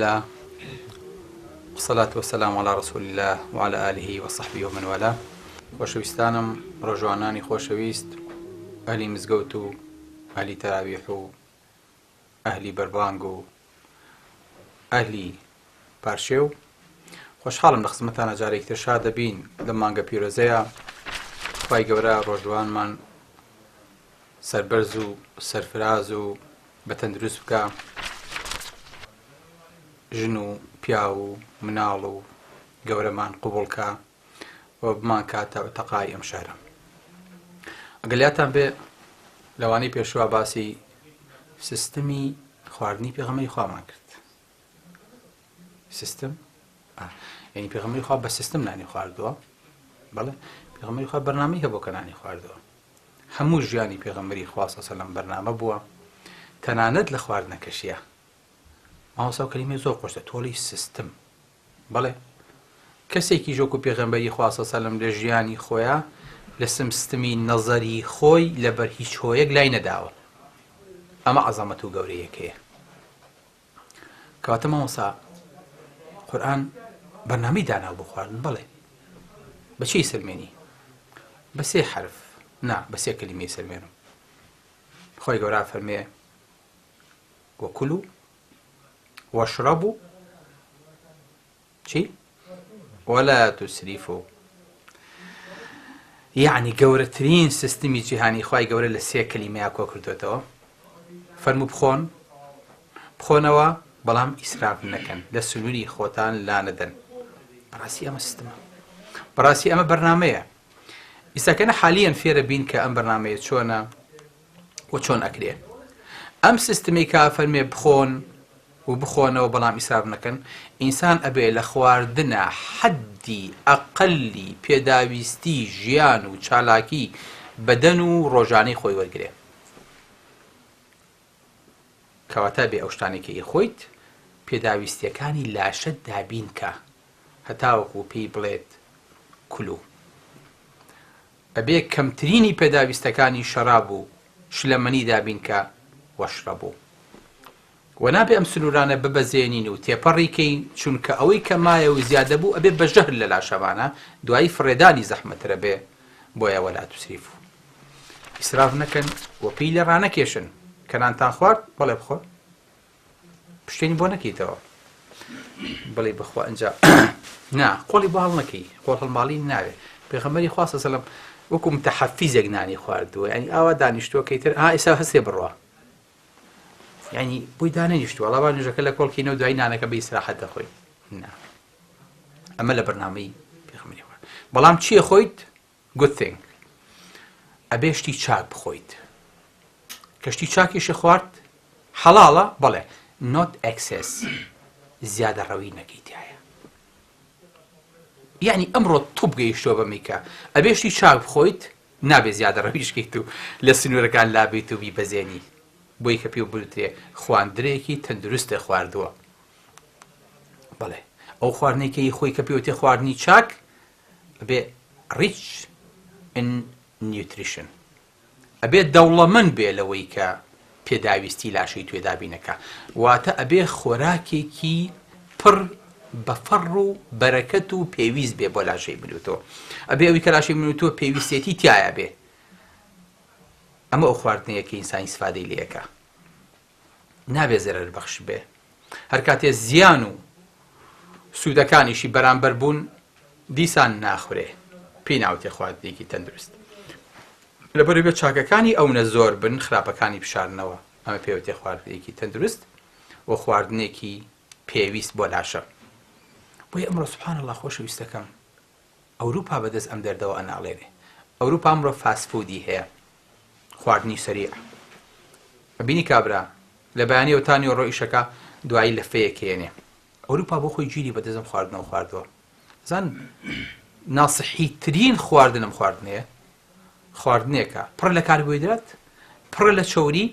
لله والصلاة والسلام على رسول الله وعلى آله وصحبه ومن والاه. خۆشەویستانم، ڕۆژوانانی خۆشەویست، ئەهلی مزگەوت و ئەهلی تەراویح و ئەهلی بەربانگ و ئەهلی پارشێو، خۆشحاڵم لە خزمەتانە جارێکی تر شاد دەبین لەم مانگە پیرۆزەیە. خوای گەورە ڕۆژوانمان سەربەرز و سەرفراز و بە تەندروست بکا، ژن و پیاو و مناڵ و گەورەمان قبوڵ کا و بمانکاتە عوتەقای ئەم شارە. ئەگەر یادتان بێ لەوانەی پێشوا باسی سیستمی خواردنی پێغەمبەری خوامان کرد. سیستم یعنی پێغەمبەری خوا بە سیستم نانی خواردووە. بەڵێ پێغەمبەری خوا بەرنامەی هەبوو کە نانی خواردووە. هەموو ژیانی پێغەمبەری خوا صلی سەلەم بەرنامە بووە تەنانەت لە خواردنەکەشیا. مامۆستا و کەلیمەی زۆر قورسە تۆڵی سیستم. بەڵێ کەسێکیش وەکو پێغەمبەری خوا صلی سەلەم لە ژیانی خۆیا لە سمستمی نەزەری خۆی لەبەر هیچ هۆیەک لای نەداوە. ئەمە عەزەمەت و گەورەیەکەیە. کەواتە مامۆستا قورئان بەرنامەی داناو بۆ خواردن. بەڵێ بە چی سەلمێنی؟ بە سێ حرف نا بە سێ کەلیمەی سەلمێنم. خۆی گەورە فەرمێ وەکولو وەشرەبو چی؟ ولا تسرفوا. یعنی گەورەترین سیستمی جیهانی خوای گەورە لە سێ کەلیمەیا کۆ کردوێتەوە. فەرموو بخۆن، بخۆنەوە، بەڵام ئیسراف نەکەن، لە سنووری خۆتان لانەدەن. بەڕاستی ئەمە سیستمە، بەڕاستی ئەمە بەرنامەیە. ئیساکەنە حالیەن فێرە بین کە ئەم بەرنامەیە چۆنە و چۆن ئەکرێ. ئەم سیستمی کە فەرمێ بخۆن و بخۆنەوە بەڵام ئیسراف نەکەن، ئینسان ئەبێ لە خواردنە حەدی ئەقەلی پێداویستی ژیان و چالاکی بەدەن و ڕۆژانەی خۆی وەرگرێ. کەواتە بێ ئەو شتانەی کە ئیخۆیت پێداویستیەکانی لاشەت دابین کە هەتاوەکو پێی بڵێت کلو. ئەبێ کەمترینی پێداویستەکانی شەراب و شلەمەنی دابین کە وەشرەبو. وە نابێ ئەم سنوورانە ببەزێنین و تێپەڕی کەین، چونکە ئەوەی کە مایە و زیادە بوو ئەبێ بە ژەهر لە لاشەمانا، دوایی فڕێدانی زەحمەترە بێ، بۆیە ولا تسرفوا ئیسراف نەکەن و پێی لێ ڕانەکێشن، کە نانتان خوارد بەڵێ بخۆ، پشتێنی بۆ نەکەیتەوە بڵێ بخوا ئینجا نا قۆڵی بۆ هەڵنەکەی، قۆڵ هەڵماڵی ناوێ. پێغەمبەری خوا صلی الله علیه و سلم وەکو متحفیزێک نانی خواردووە، یعنی ئاوا دانیشتووە کەی تر ها ئێستا هەستێ بڕوا، یعنی بۆی دانەنیشتووە ئەڵا با نوێژەکە لە کۆڵکینە و دوای نانەکە بە ئیسراحەت دەخۆین. نا ئەمە لە بەرنامەی پێغەمبەری خوا. بەڵام چییە خۆیت؟ Good thing ئەبێ شتی چاک بخۆیت. کە شتی چاکیشی خوارد حەڵاڵە، بەڵێ not excess زیادە ڕەوی نەکەی تایە. یعنی ئەمڕۆ توپ گەیشتووە بەمەی کە ئەبێ شتی چاک بخۆیت، نابێ زیادە ڕەویش کەیت و لە سنوورەکان لابێیت و بیبەزێنی، بۆی کە پێو بوترێ خواندرێکی تەندروستێ خواردووە. بەڵێ ئەو خواردنەی کە خۆی کە پێوتێ خواردنی چاک ئەبێ rich in nutrition ئەبێ دەوڵەمەند بێ لەوەی کە پێداویستی لاشەی توێ دابینەکا، واتە ئەبێ خۆراکێکی پڕ بە فەڕ و بەرەکەت و پێویست بێ بۆ لاشەی من و تۆ، ئەبێ ئەوی کە لاشەی من و تۆ پێویستێتی تایە بێ. ئەمە ئەو خواردنەیە کە ئینسان ئیسفادەی لێ ئەکا، نابێ زەرەر بەخش بێ. هەر کاتێ زیان و سوودەکانیشی بەرامبەر بوون دیسان ناخورێ، پێی ناوتێ خواردنێکی تەندروست. لەبەرئەوەی بێ چاکەکانی ئەونە زۆر بن خراپەکانی بشارنەوە، ئەمە پێوتێ خواردنێکی تەندروست و خواردنێکی پێویست بۆ لاشە. بۆیە ئەمڕۆ سبحان اللە خۆشەویستەکەم ئەوروپا بەدەست ئەم دەردەوە ئەناڵێنێ. ئەوروپا ئەمڕۆ fast food ی هەیە، خواردنی سەریع. ئەبینی کابرا لە بەیانیەوە تا نیوەڕۆ ئیشەکە دوایی لەفەیەک هێنێ. ئەوروپا بۆ خۆی گیری بەدەست ئەم خواردنەوە خواردووە. زان ناسحی ترین خواردن ئەم خواردنەیە، خواردنێکە پڕ لە کاربۆهیدرات، پڕە لە چەوری،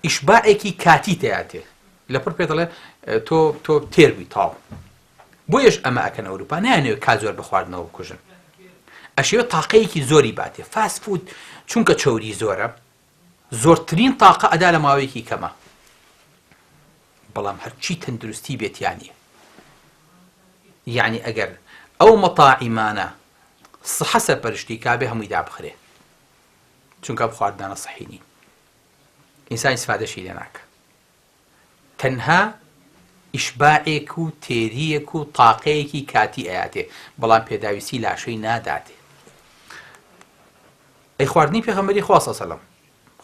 ئیشباعێکی کاتی تیاتێ لە پڕ پێ دەڵێ تۆ تۆ تێر بووی تاو. بۆیەش ئەمە ئەکەن ئەوروپا نایانەوێت کات زۆر بە خواردنەوە بکوژن، ئەشێوە تاقەیەکی زۆری باتێ. fast food چونکە چەوری زۆرە، زۆرترین تاقە ئەدا لە ماوەیەکی کەمە. بەڵام هەرچی تەندروستی بێ تیا نیە یەعنی ئەگەر ئەو مەتاعیمانە سحە سەرپەرشتی کا بێ هەمووی دابخرێ چونکە ئەم خواردنانە سحی نین ئینسان ئیسفادەشی لێ ناکە تەنها ئیشباعێک و تێریەک و تاقەیەکی کاتی ئەیاتێ بەڵام پێداویستی لاشەی ناداتێ ئەی خواردنی پێغەمبەری خوا صلی سەلام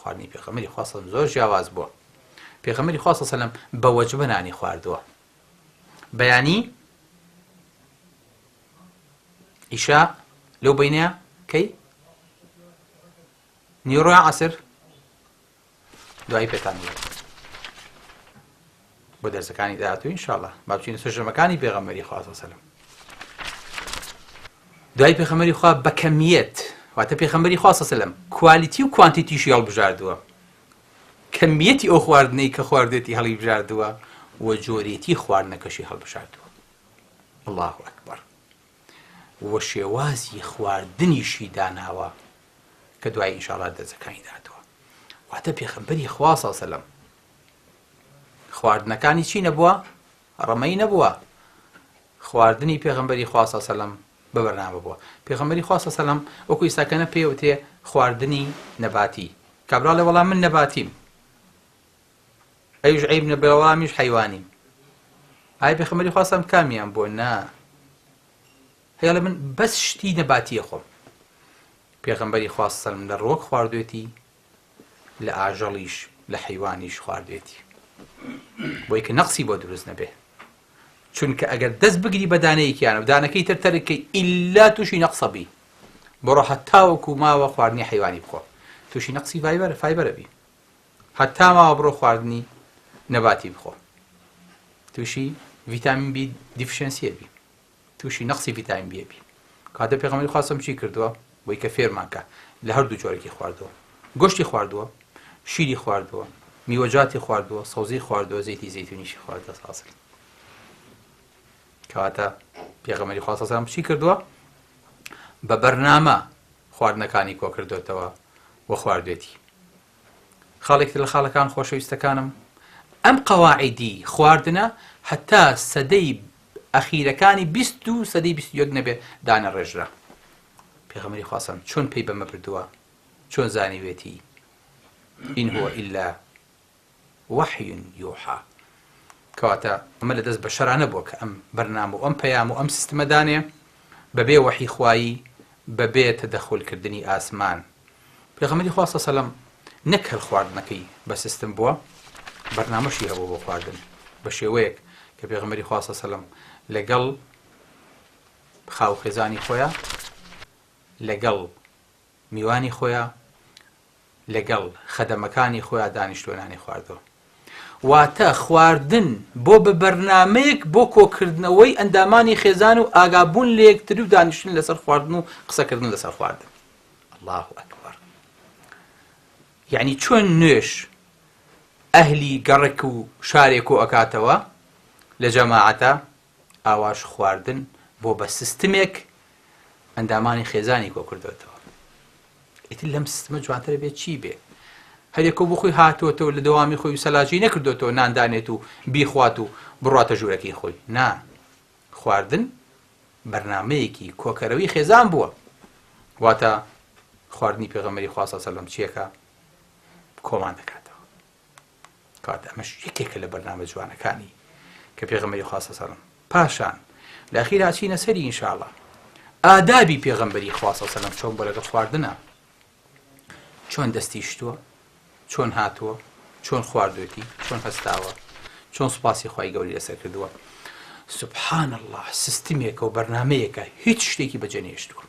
خواردنی پێغەمبەری خوا صلی زۆر جیاواز بووە پێغەمبەری خوا صلی سەلام بە وەجبە نانی خواردووە بەیانی ئیشا لەو بینە کەی نیوەڕۆ عەسر دوایی پێتان دەڵێم بۆ دەرسەکانی داهاتوو ئینشاءاللە با بچینە سەر ژەمەکانی پێغەمبەری خوا صلی الله دوای پێخەمبەری خوا بە کەمیەت واتە پێخەمبەری خوا صلی الله quality و quantity شی هەڵبژاردووە کەمیەتی ئەو خواردنەی کە خواردێتی هەڵیبژاردووە و جۆرێتی خواردنەکەشی هەڵبژاردووە الله ئەکبەر و شێوازی خواردنیشی داناوە کە دوای ئینشاڵا دەرزەکانی داتوە واتە پێخەمبەری خوا صلی سەلەم خواردنەکانی چی نەبووە ڕەمەی نەبووە خواردنی پێغەمبەری خوا صلی سەلەم بە بەرنامە بووە پێغەمبەری خوا صلی سەلەم وەکو ئیساکەنە پێوتێ خواردنی نەباتی کابرا لە وەڵام من نەباتیم ئەویش عیب نەبێ وەڵامیش حەیوانیم ئای پێخەمبەری خوا سەلام کامیان بۆ نا هەیەڵێ من بەس شتی نەباتیە خۆم پێغەمبەری خوا سەلم لە ڕوەک خواردوێتی لە ئاژەڵیش لە حەیوانیش خواردوێتی بۆی کە نەقسی بۆ دروست نەبێ چونکە ئەگەر دەست بگری بە دانەیەکیان و دانەکەی تر تەرکەی ئیلا تووشی نەقسە بی بڕۆ هەتاوەکو ماوە خواردنی حەیوانی بخۆ تووشی نەقسی ڤایبەر فایبەرە بی هەتا ماوە بڕۆ خواردنی نەباتی بخۆ تووشی ڤیتامین B deficiency ە بی تووشی نەقسی ڤیتامین B بی کاتە پێغەمبەری خوا سەم چی کردووە بۆی کە فێرمان کە لە هەردوو جۆرێکی خواردووە گۆشتی خواردووە شیری خواردووە میوەجاتی خواردووە سەوزی خواردووە زەیتی زەیتونیشی خواردووە ساسل کەواتە پێغەمبەری خوا سەسەلام چی کردووە بە بەرنامە خواردنەکانی کۆکردوێتەوە و خواردوێتی خاڵێک تر لە خاڵەکان خۆشەویستەکانم ئەم قەواعیدی خواردنە هەتا سەدەی ئەخیرەکانی 20 و سەدەی 21 نەبێ دانەڕێژرا پێغەمبەری خوا سەم چۆن پێی بەمە بردووە چۆن زانیوێتی إن هو إلا وحی یوحا کەواتە ئەمە لە دەست بەشەرا نەبووە کە ئەم بەرنامە و ئەم پەیام و ئەم سیستمە دانێ بەبێ وەحی خوایی بەبێ تەدەخول کردنی ئاسمان پێغەمبەری خوا صلی سەلەم نەک هەر خواردنەکەی بە سیستم بووە بەرنامەشی هەبوو بۆ خواردن بە شێوەیەک کە پێغەمبەری خوا صلی سەلەم لەگەڵ خاو خێزانی خۆیان لەگەڵ میوانی خۆیان لەگەڵ خەدەمەکانی خۆیا دانیشتووە نانی خواردووە. واتە خواردن بۆ بە بەرنامەیەک بۆ کۆکردنەوەی ئەندامانی خێزان و ئاگابوون لە یەکتری و دانیشتن لەسەر خواردن و قسەکردن لەسەر خواردن. اللە اکبر. یعنی چۆن نوێژ ئەهلی گەڕەک و شارێک کۆ ئەکاتەوە لە جەماعەتە ئاواش خواردن بۆ بە سیستمێک ئەندامانی خێزانی کۆ کردوێتەوە. ئیتر لەم سیستمە جوانترە بێت چی بێ هەرێکۆ بۆ خۆی هاتووەتەوە لە دەوامی خۆی و سەلاجی نەکردوێتەوە ناندانێت و بیخوات و بڕاتە ژوورەکەی خۆی نا خواردن بەرنمەیەکی کۆکەرەوەی خێزان بووە واتە خواردنی پێغەمبەری خوا سەلەم چیەکە کۆمان دەکاتەوە کەواتە ئەمەش یەکێکە لە بەرنامە جوانەکانی کە پێغەمبەری خوا صلی الله پاشان لە ئەخیرا چینە سەری ئینشاءاللە ئادابی پێغەمبەری خوا صلی الله چۆن بۆ لەگەڵ خواردنە چۆن دەستی شتووە چۆن هاتووە چۆن خواردوێتی چۆن هەستاوە چۆن سوپاسی خوای گەوری لەسەر کردووە سبحان الله سیستمێکە و بەرنمەیەکە هیچ شتێکی بەجێ نێشتووە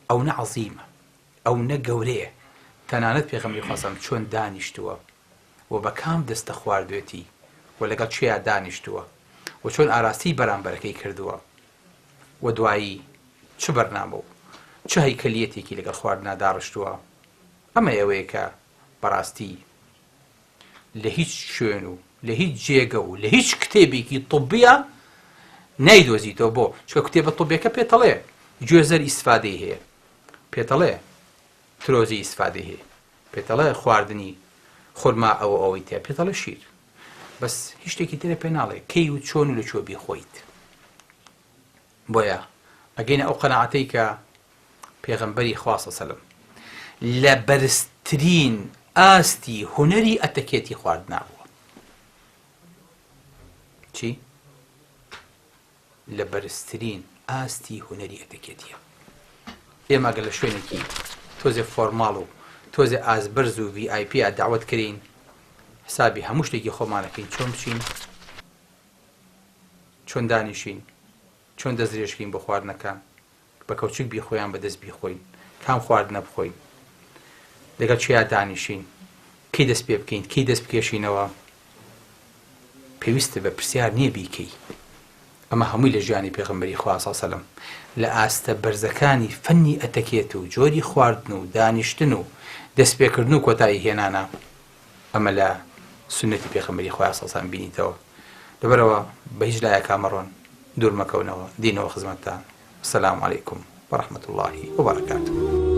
ئەو نە عەزیمە ئەو نە گەورەیە تەنانەت پێغەمبەری خوا سەلام چۆن دانیشتووە و بە کام دەستە خواردوێتی و لەگەڵ کێیا دانیشتووە و چۆن ئاراستەی بەرامبەرەکەی کردووە و دوایی چ بەرنامە و چ هەیکەلیەتێکی لەگەڵ خواردنا داڕشتووە ئەمە ئەوەیە کە بەڕاستی لە هیچ شوێن و لە هیچ جێگە و لە هیچ کتێبێکی طبیە نایدۆزیتەوە بۆ چکە کتێبە طبیەکە پێتەڵێ گوێزەر ئیسفادەی هەیە پێتەڵێ ترۆزی ئیسفادەی هەیە پێتەڵێ خواردنی. خورما ئەوە ئەوەی تیا پێت ئەڵێ شیر بەس هیچ شتێکی ترە پێ ناڵێ کەی و چۆن و لە کوێ بیخۆیت بۆیە ئەگەینە ئەو قەناعەتەی کە پێغەمبەری خوا صلی سەلم لە بەرزترین ئاستی هونەری ئەتەکێتی خواردنا بووە چی؟ لە بەرزترین ئاستی هونەری ئەتەکێتیە. ئێمە گەر لە شوێنێکی تۆزێ فۆرماڵ و تۆزێ ئاست بەرز و ڤی ئای پیا دەعوەت کرێین حسابی هەموو شتێکی خۆمان ئەکەین چۆن بچین چۆن دانیشین چۆن دەست درێژکەین بۆ خواردنەکان بە کەوچک بیخۆین یان بە دەست بیخۆین، کام خواردنە بخۆین، لەگەڵ کێیا دانیشین، کەی دەست پێ بکەین، کەی دەست بکێشینەوە، پێویستت بە پرسیار نییە بیکەی. ئەمە هەمووی لە ژیانی پێغەمبەری خوا صلی سەلەم لە ئاستە بەرزەکانی فەنی ئەتەکێت و جۆری خواردن و دانیشتن و دەستپێکردن و کۆتایی هێنانە. ئەمە لە سوننەتی پێغەمبەری خوایە صلی سەلام بینیتەوە. لەبەرئەوە بە هیچ لایەکا مەڕۆن، دوور مەکەونەوە، دینەوە خزمەتتان. السلام علیکم ورحمة اللە وبرکاته.